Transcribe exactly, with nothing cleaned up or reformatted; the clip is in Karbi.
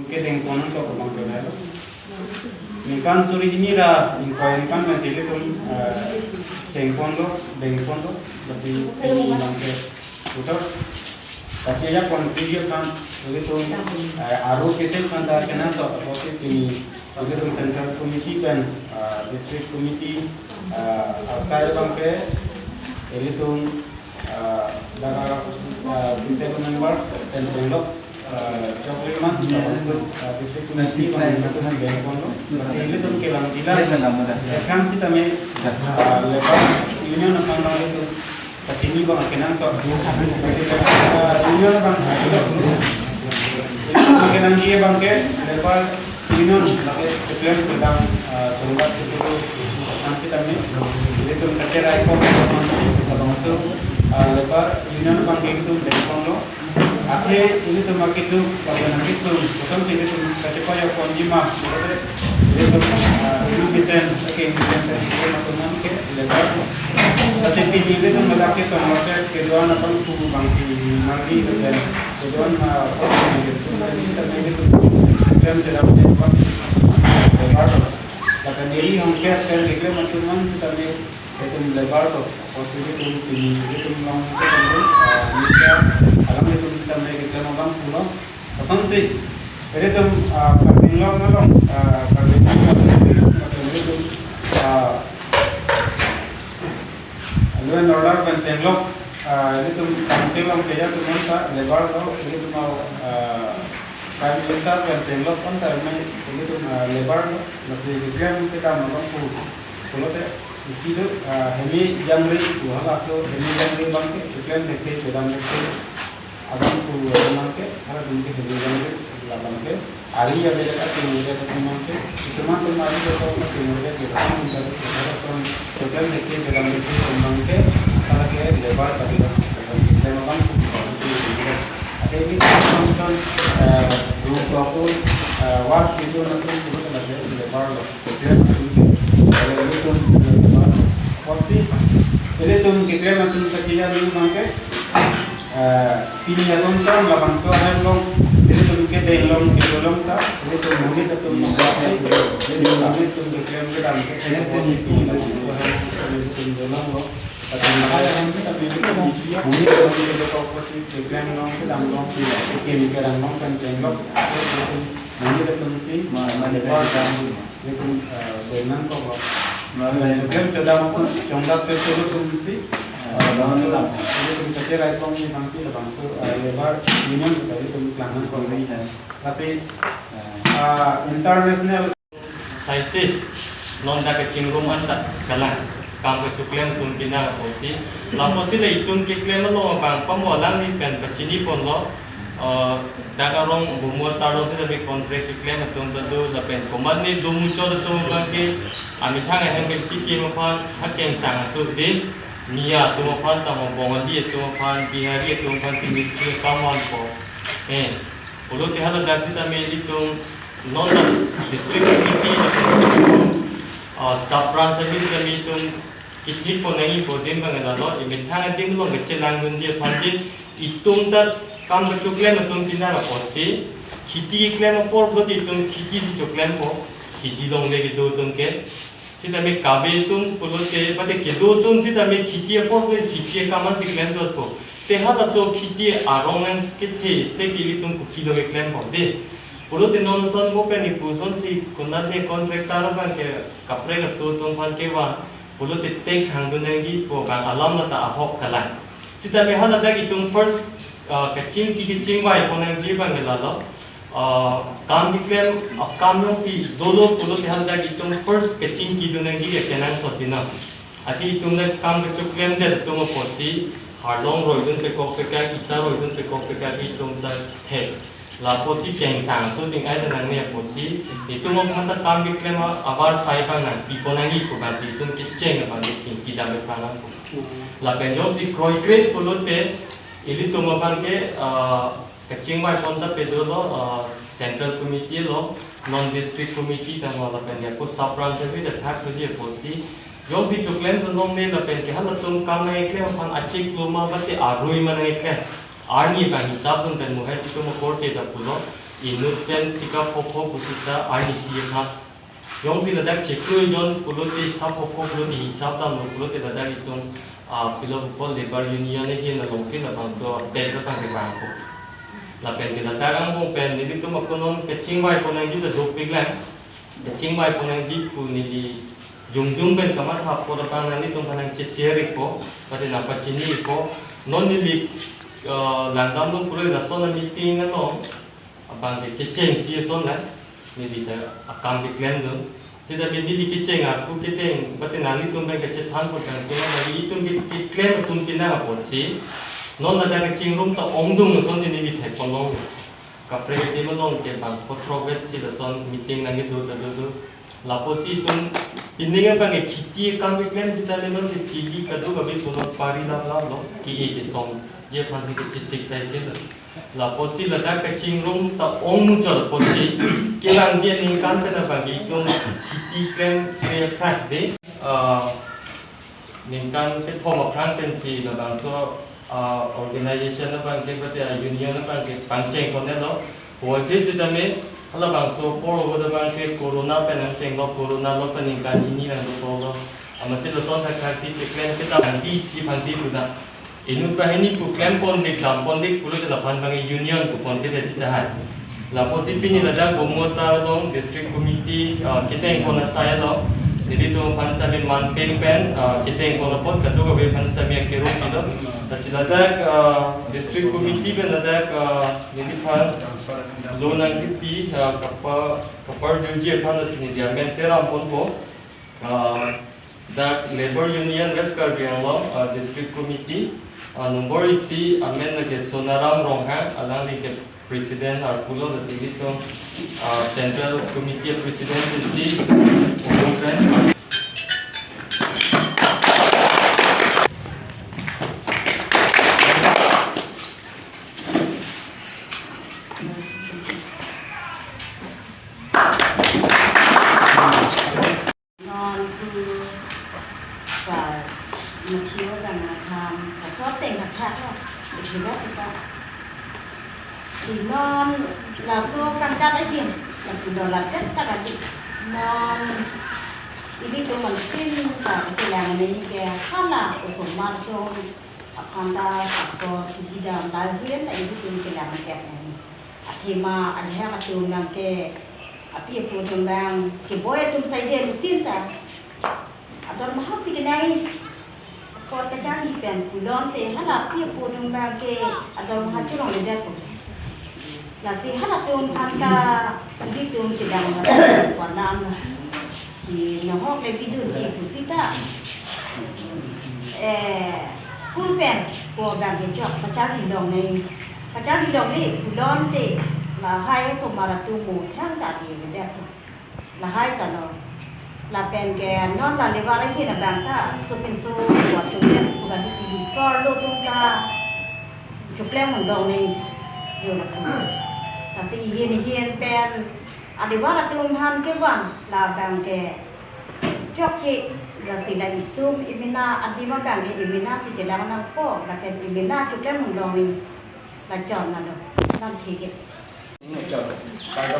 Kedeng konon to kebang kedai lo. Ningkan suri hini ra, ningkan ningkan kan sili tum, eh, chengpon lo, dengpon lo, basi pini bangke utor. Kacheja pon kiri kan, ilitum, eh, aro kesen kan ta kena to, apotsi pini, ilitum central committee kan, eh, district committee, eh, asai bangke, ilitum, eh, dara, eh, disabled member, pen chenglok, eh, chokleman, eh, district committee, bang ilitum bengpon lo, basi ilitum kelang jila, kan sitame, eh, labour union aphan bang ilitum kachini bang kenangsot. Union bang kelang dia bangke labour union lake keklem kedam, eh, tungkat ketutu kan sitame. Ilitum kacherai kok bangso, eh, labour union bangke ilitum bengpon lo. Athe ilitum akitu, pagana kitu, kosonsi ilitum kachepayo ponji ma, ilitum, ah, education, okay, education, education, atum ke, labour. Tasi pini ilitum madak ke converted, keduan atum ku bangki, margi, keduan, keduan, ah, ilitum, ilitum, ilitum, labour. Labour. Lapen diri hongke, sel declare matuman, sitame, ilitum labour to, apotsi ilitum pini, ilitum long, ilitum long, ah, media, alam ilitum sitame ilitum abang pulo. Kosonsi, ilitum, ah, Karbi Anglong along, ah, Karbi Anglong along, ilitum, ah, law and order pen chenglok, ah, ilitum council along keja atum ta labour to, ilitum, ah, Prime Minister pen chenglok anta me ilitum, ah, labour to, lasi keklem kedam abang pu, pulote, isi do, ah, hemi jangri, pu halaso hemi jangri bangke, keklem dekhe, kedam dekhe, abang pu abangke, hala bangke hemi jangri, la bangke, ari ya beda ka, tinggal beda ka bangke, isuman tum ari beda ka, tinggal beda ka, tinggal beda ka, keklem dekhe, kedam dekhe, bangke, hala ke labour tadi, keklem abang pu, pu, pu, pu, pu. Ada ini, eh, room toko, eh, work itu nanti, itu kan ada labour lo. Keklem atum ke, eh, ilitum, eh, apotsi, ilitum keklem atum kachini dulu bangke, eh, pini atum sang labangso ahem along, ilitum kedeng along, kedeng along ta, ilitum monit atum, ilitum keklem kedam ke, ilitum dolong lo, atum lahai ahem ke, tapi ilitum monit atum ke, apotsi keklem along, kedam along, keklem kedam along kan chenglok, ilitum monit atum si, ma, ma, ma, Ilitum, eh, benang kok, Bang. Nah, nah, ilitum kedam pun, chongdat ke solo tum si, eh, dalam dalam. Ilitum kacherai kong ni bangsi labangso, eh, labour union kita ilitum kelang nangkok. Iya. Lasi, eh, international. Saisis, non dak kachingrum anta kelang, kam kechoklem atum pini apotsi. Lapusi la itum keklem along abang pamo alangli pen pachini ponlo. Eh, dak arong bumu atarlo sitame contract keklem atum ta do, lapen komatne do muchot atum abangke, amethang ahem ke si kim aphan, ha kengsang aso de, Miya atum aphan tangho, Bongali atum aphan, Bihari atum aphan si mistri akam vanpo. Eh, pulote haladak sitame ilitum non district committee, ah, sub branch sitame itum kithik pon nangji pu adim abang lalo, emethang adim along kachelangdunji aphan di, itum ta kam kechoklem atum pini apotsi, kheti keklem apor pulote itum kheti si choklempo, kheti longle kedo atum ke. Sitame kave atum pulote, mate kedo atum sitame kheti apor pulote kheti akam an si klemchotpo. Te halaso kheti arong an kethe isi ke ilitum kopi along keklempo de. Pulote non ason mo pen ipu asonsi konatne contractor abangke kaprek aso atum aphan kevan, pulote tax hangdun nangji pu abang alam lata ahok kelang. Sitame haladak itum first, ah, kachingki kachingvai pon nangji abang lalo. Ah, kam keklem, ah, kam jongsi dolo pulote haladak itum first kachingkidun nangji ya kenangsot pini. Athe itum dak kam kechoklemdet atum apotsi, harlong roidun pekok pekak, ita roidun pekok pekak itum ta thek. Lapusi kengsang aso ding ai ta nangne apotsi, itum aphan ta kam keklem a-, avarsai abang nangpi pon nangji pu abangsi itum kecheng abang kechingki dam eplang nangpo. Lapen jongsi kroikre pulote, ilitum abangke, ah, kachingvai pon ta pe dolo, ah, central committee along, non district committee tangho lapen ya ko sub branch avi ta thak thuji apotsi, Jongsi choklemdun longle lapen ke halatum kam nangkeklem aphan achiklo ma mate arui ma nangkeklem. Arni abang hisap dun pen muhai itum akorte ta pulo. Inut pen sika phopho pusita arnisi aphan. Jongsi ladak chiklo jon pulote hisap phopho pulote hisap damlo pulote ladak itum, ah, pilo pupo labour union ahin alongsi labangso tax aphan kevangpo. Lapen ke ladak angbong pen nelitum ako non kachingvai pon nangji ta dopiklang. Kachingvai pon nangji pu neli jongjong pen kamatha apot abang nanglitum aphan nangche-share ikpo, mate nangpachini ikpo. Non neli, eh, langdamlo pura lason a-meeting along abang ke kechengsi ason la neli ta akam keklemdun. Seta neli kecheng arpu keteng, mate nanglitum pen kachethan apot kangtung, mate itum ke keklem atum pinang apotsi non ladak kachingrum ta ongdung asonsi neli thekponlong. Kaprek adim along ke bang kothrok vet si lason meeting nangkedo ta dodo. Lapusi itum pining abang ke kheti akam keklem seta le non ke chili kadokave punon pari lam lam lo, ke-e kesongji aphansi kechesik saisilo. Lapusi ladak kachingrum ta ong muchot apotsi kelangji aningkan pen abang ke itum kheti klem se phak de. Ah, ningkan kethom aphrang pensi labangso, ah, organization abang ke mate a-union abang ke pangcheng pon-etlo. Puvoiphit sitame halabangso apor ahut abang ke corona pen nangchenglo, corona lo pen ningkan hini nangdokoklo. Amatsi lason thakthaksi keklem kita nangpi isi aphansi puta. Inut banghini pu klem pondik, dam pondik pulote laphan abang union pu pondik tahai. Lapusi pini ladak Gumota along district committee, ah, keteng pon asai along. Nelitum aphan sitame manpeng pen, ah, keteng pon apot kadokave aphan sitame akerung pilo. Lasi ladak, ah, district committee pen ladak, ah, neliphan lo nangkepi, ah, kapa, kaparjuji aphan lasi neli amen teram ponpo. Ah, dak Labour Union West Karbi Anglong, ah, District Committee, ah, nombor isi amen lake Sonaram Ronghang, alangli ke President arpulo, lasi nelitum, ah, Central Committee President isi, Ogo Friend. Non pu sa Matthew dang atham, kaso teng athak lo, ithi ba sita. Si non laso kangkat ahin, lapu dolar ket ta kali. Non ilitum anpin ta kelang ni ke hala osomar atum aphan ta sakor kibidam lahai ta ilitum kelang ket ni. Athema adhak atum nang ke api apo atum abang keboi atum saide anutin ta ador mahasi kenai. Apor kacharli pen pulote hala api apo atum abang ke ador maha chulongledetpo. Lasi halatum aphan ta ilitum kedam warnam si nahok le bidun ji pusita. Eh, school pen ko abang ke chok kacharli longle. Kacharli longle pulote lahai osomar atum mo thang ta di ledet. Lahai ta lo. Lapen ke non la labour ahin abang ta sopinso ko atum pen ko abang ke isor lo atum ta choklem mundong ni yo lapu. Lasi ihin ihin pen a-labour atum aphan kevan labang ke chokche, lasi la itum imina adim abang ke imina si chelang nangpo, lapen imina choklem mundong ni lachon na lo. Nang thik ke. Chon, kaido.